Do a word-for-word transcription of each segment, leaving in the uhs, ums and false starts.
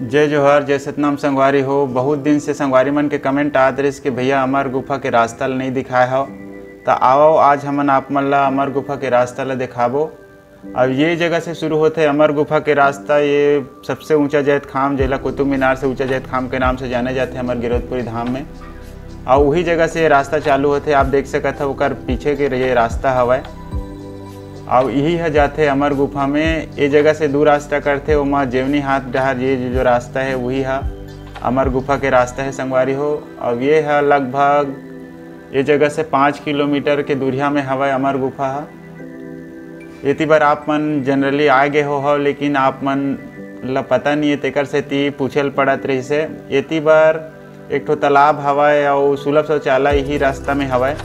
जय जोहार, जय सतनाम संगवारी हो। बहुत दिन से संगवारी मन के कमेंट आत रहिस कि भैया अमर गुफा के रास्ता ल नइ दिखाए हव, त आवव आज हमन आप मन ला अमर गुफा के रास्ता ला देखाबो। अब ये जगह से शुरू होथे अमर गुफा के रास्ता। ये सबसे ऊंचा जैतखाम, जेला कुतुब मीनार से ऊंचा जैतखाम के नाम से जाने जाथे, अमर गिरौदपुरी धाम में। और वही जगह से ये रास्ता चालू होथे। आप देख सकत हव ओकर पीछे के ये रास्ता हवय। अब यही ह जाथे अमर गुफा में। ये जगह से दू रास्ता करथे, ओमा जेवनी हाथ डहर ये जो, जो रास्ता है वही ह अमर गुफा के रास्ता है संगवारी हो। अब ये ह लगभग ये जगह से पाँच किलोमीटर के दूरिया में हवय अमर गुफा ह। एती बर आप मन generally आ गे हो हव, लेकिन आप मन ल पता नहीं है, तेकर सेती पूछे ल पड़त रहिसे। एती बर एक ठो तालाब हवय अउ सुलभ शौचालय ही रास्ता में हवय।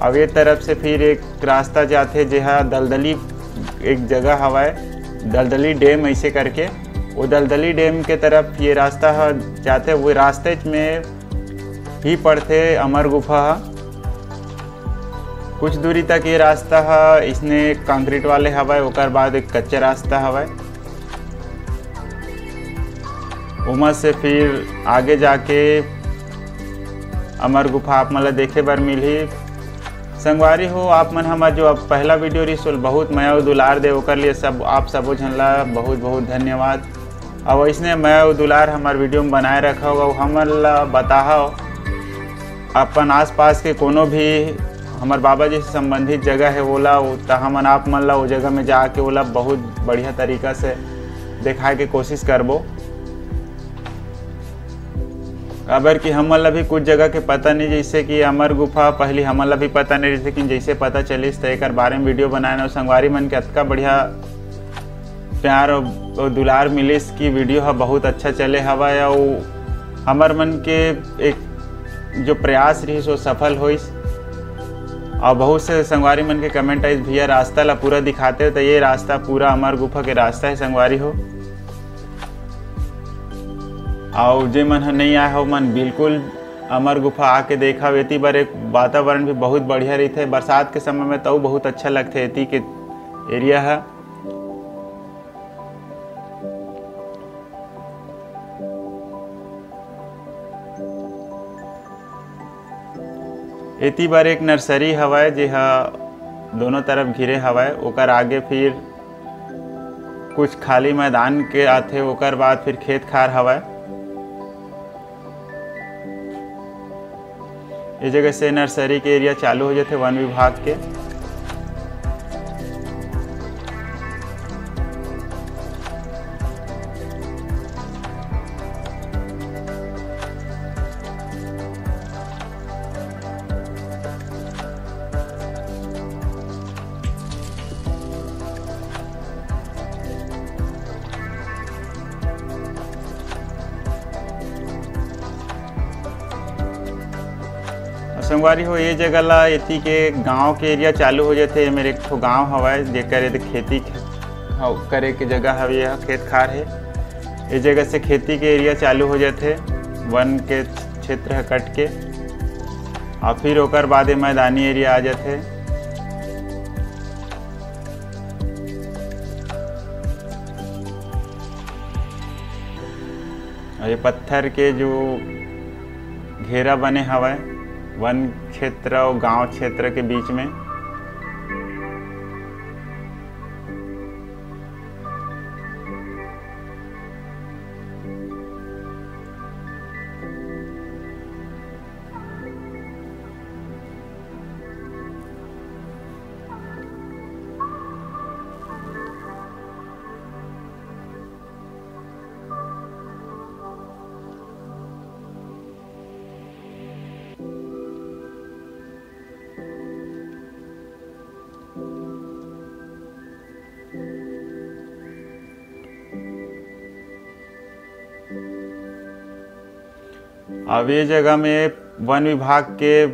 अउ ये तरफ से फिर एक रास्ता जाथे, जेहा दलदली एक जगह हवय, दलदली डैम ऐसे करके। वो दलदली डैम के तरफ ये रास्ता ह जाथे, वो रास्ते में ही पड़थे अमर गुफा ह। कुछ दूरी तक ये रास्ता ह इसने कंक्रीट वाले हवय, ओकर बाद एक कच्चा रास्ता हवय। ओमा से फिर आगे जाके अमर गुफा आप मन ला देखे बर मिलही। संगवारी हो, आप मन हमर जो अब पहला वीडियो रिहिस, ओला बहुत मया अउ दुलार दे, ओकर लिए सब, आप सबो झन ला बहुत बहुत धन्यवाद। अब ऐसने मया अउ दुलार हमर वीडियो में बनाए रखव अउ हमन ला बताहव अपन आसपास के कोनो भी हमर बाबा जी से संबंधित जगह है, ओला, त हमन आप मन ला वो जगह में जाके ओला बहुत बढ़िया तरीका से दिखाए के कोशिश करबो। काबर कि हमन ला भी कुछ जगह के पता नहीं, जैसे कि अमर गुफा पहली हमन ला भी पता नहीं रहिस, लेकिन जैसे पता चलिस त एकर बारे में वीडियो बनाए न। संगवारी मन के अतका बढ़िया प्यार अउ दुलार मिलिस कि वीडियो ह बहुत अच्छा चले हवय। अउ हमर मन के एक जो प्रयास रहिस वो सफल होइस। अउ बहुत से संगवारी मन के कमेंट आइस, "भैया रास्ता ला पूरा दिखाते हो।" तो ये रास्ता पूरा अमर गुफा के रास्ता है संगवारी हो। अउ जे मन ह नहीं आए हो, मन बिल्कुल अमर गुफा आके देखा। एती बर एक वातावरण भी बहुत बढ़िया रहिथे। बरसात के समय में तो बहुत अच्छा लगथे एती के एरिया ह। एती बर एक नर्सरी हवय, जेहा दोनों तरफ घिरे हवय। ओकर आगे फिर कुछ खाली मैदान के आथे, ओकर बाद फिर खेत खार हवय। ये जगह से नर्सरी के एरिया चालू हो जाथे वन विभाग के। अउ संगवारी हो, ये जगह ला एती के गांव के एरिया चालू हो जाथे। ये मेर एक ठो गांव हवय, जेकर एदे खेती ख-, हव-, करे के जगह हवे, यह खेत खार हे। ये जगह से खेती के एरिया चालू हो जाथे, वन के क्षेत्र ह कट के, अउ फिर ओकर बाद ये मैदानी एरिया आ जाथे। अउ ये पत्थर के जो घेरा बने हवय वन क्षेत्र अउ गांव क्षेत्र के बीच में, अब ये जगह में वन विभाग के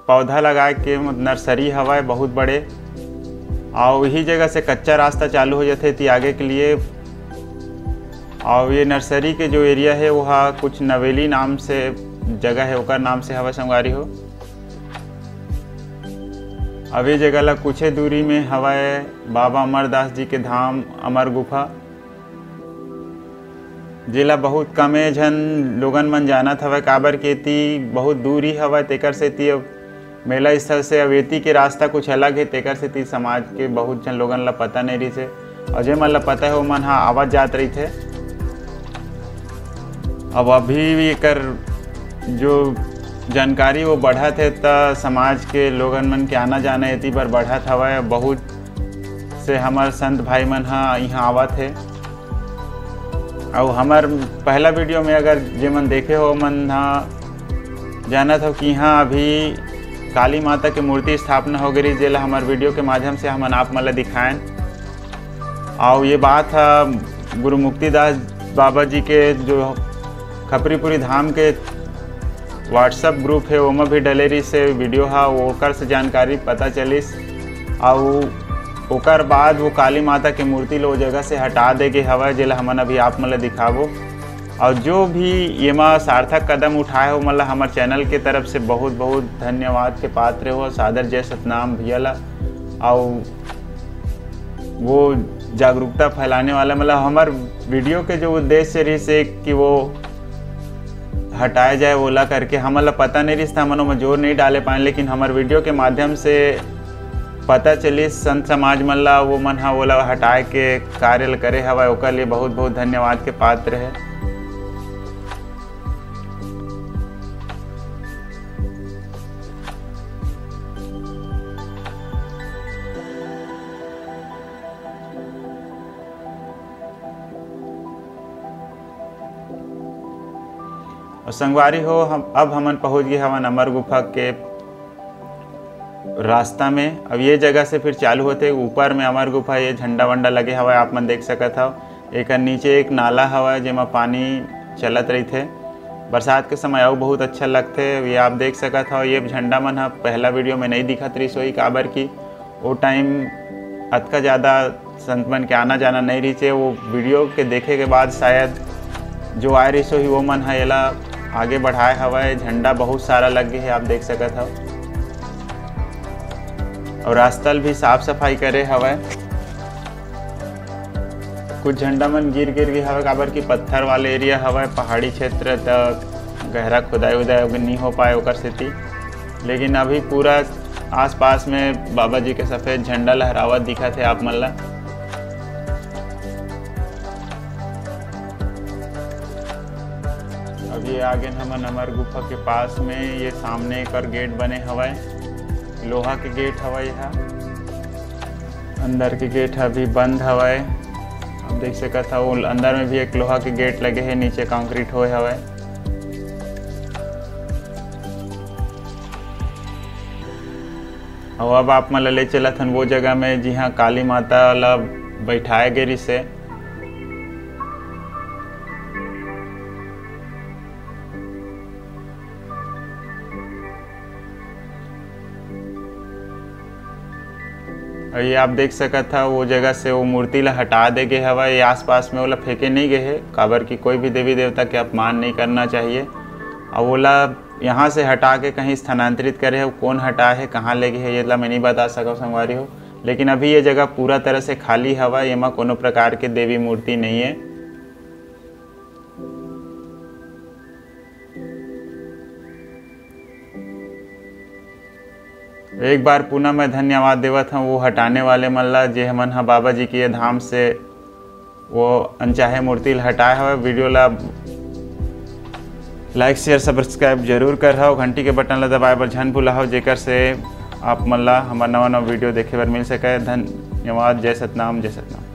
पौधा लगाए के नर्सरी हवय बहुत बड़े, अउ इही जगह से कच्चा रास्ता चालू हो जाथे ती आगे के लिए। अउ ये नर्सरी के जो एरिया है, वो हा कुछ नवेली नाम से जगह है, ओकर नाम से हवय संगवारी हो। अब ये जगह ला कुछे दूरी में हवय बाबा अमरदास जी के धाम अमर गुफा। जेला बहुत कमे झन लोगन मन जानत हवय, काबर के एती बहुत दूर ही हवय, तेकर सेती अब मेला स्थल से अब एती के रास्ता कुछ अलग हे, तेकर सेती समाज के बहुत झन लोगन ला पता नहीं रहिस हे, और जे मन ला पता हे, ओमन ह आवत जात रहिथे। अब अभी भी एकर जो जानकारी वो बढ़त हे, त समाज के लोगन मन के आना जाना एती बर बढ़त हवय। बहुत से हमर संत भाई मन ह इहाँ आवत हे। अउ हमर पहला वीडियो में अगर जे मन देखे हो, मन ह जानत हो कि इहाँ अभी काली माता के मूर्ति स्थापना हो गई, जेला हमर वीडियो के माध्यम से हमन आप मन ला दिखाएन। अउ ये बात ह गुरु मुक्तिदास बाबा जी के जो खपरीपुरी धाम के WhatsApp ग्रुप हे, ओमा भी डले रहिस हे वीडियो ह, ओकर से जानकारी पता चलिस। अउ ओकर बाद वो काली माता के मूर्ति ल ओ जगह से हटा दे गे हवय, जेला हमन अभी आप मन ल दिखाबो। अउ जो भी येमा सार्थक कदम उठाए हो, ओमन ल हमर चैनल के तरफ से बहुत बहुत धन्यवाद के पात्र हो। सादर जय सतनाम भैया ला। अउ वो जागरूकता फैलाने वाला, मतलब, हमर वीडियो के जो उद्देश्य रहिस हे कि वो हटाए जाए ओला करके, हमन ला पता नहीं रहिस, त हमन ओमा जोर नहीं डाले पाएन, लेकिन हमर वीडियो के माध्यम से पता चलिस संत समाज मन ला, वो मन ह ओला हटाए के कार्य ल करे हवय, ओकर लिए बहुत बहुत धन्यवाद के पात्र हे। अउ संगवारी हो, हम, अब हमन पहुंच गे हवन अमर गुफा के रास्ता में। अब ये जगह से फिर चालू होथे, ऊपर में अमर गुफा, ये झंडा वंडा लगे हवय, आप मन देख सकत हव। एकर नीचे एक नाला हवय, जेमा पानी चलत रहिथे। बरसात के समय अउ बहुत अच्छा लगथे। ये आप देख सकत हव, ये झंडा मन ह पहला वीडियो में नहीं दिखत रहिस होही, काबर कि ओ टाइम अतका ज़्यादा संत मन के आना जाना नहीं रहिस हे। वो वीडियो के देखे के बाद शायद जो आए रहिस होही, वो मन ह एला आगे बढ़ाए हवय। झंडा बहुत सारा लग गे हे, आप देख सकत हव। और रास्ता ल भी साफ सफाई करे हवय। कुछ झंडा मन गिर गिर गे हवय, काबर कि पत्थर वाले एरिया हवय, पहाड़ी क्षेत्र, त गहरा खुदाई उदाई अभी नहीं हो पाए ओकर सेती। लेकिन अभी पूरा आसपास में बाबा जी के सफेद झंडा लहरावत दिखत हे आप मन ला। अभी आगे हमन अमर गुफा के पास में, ये सामने एकर गेट बने हवय, लोहा के गेट हवय एहा। अंदर के गेट ह अभी बंद हवय। आप देख सकत हव, अंदर में भी एक लोहा के गेट लगे हे, नीचे कंक्रीट होए हवय। अउ अब आप मन ल ले चलत हन वो जगह में, जिहां काली माता ल बैठाए गे रिहिस हे। अउ ये आप देख सकत हव, वो जगह से वो मूर्ति ला हटा दे गे हवय। ये आसपास में ओला फेंके नहीं गे हे, काबर कि कोई भी देवी देवता के अपमान नहीं करना चाहिए। अउ ओला यहाँ से हटा के कहीं स्थानांतरित करे हे, कोन हटाए हे, कहाँ ले गे हे, ये ला मैं नहीं बता सकव संगवारी हो। लेकिन अभी ये जगह पूरा तरह से खाली हवय, एमा कोनो प्रकार के देवी मूर्ति नहीं है। एक बार पुनः मैं धन्यवाद देवत हूँ वो हटाने वाले मन ला, जे हमन ह बाबा जी के ये धाम से वो अनचाहे मूर्ति ल हटाए हवय। वीडियो ला like, share, subscribe जरूर करहव, घंटी के बटन ला दबाए बर झन भुलाहव, जेकर से आप मन ला हमर नवा नवा वीडियो देखे बर मिल सके। धन्यवाद। जय सतनाम, जय सतनाम।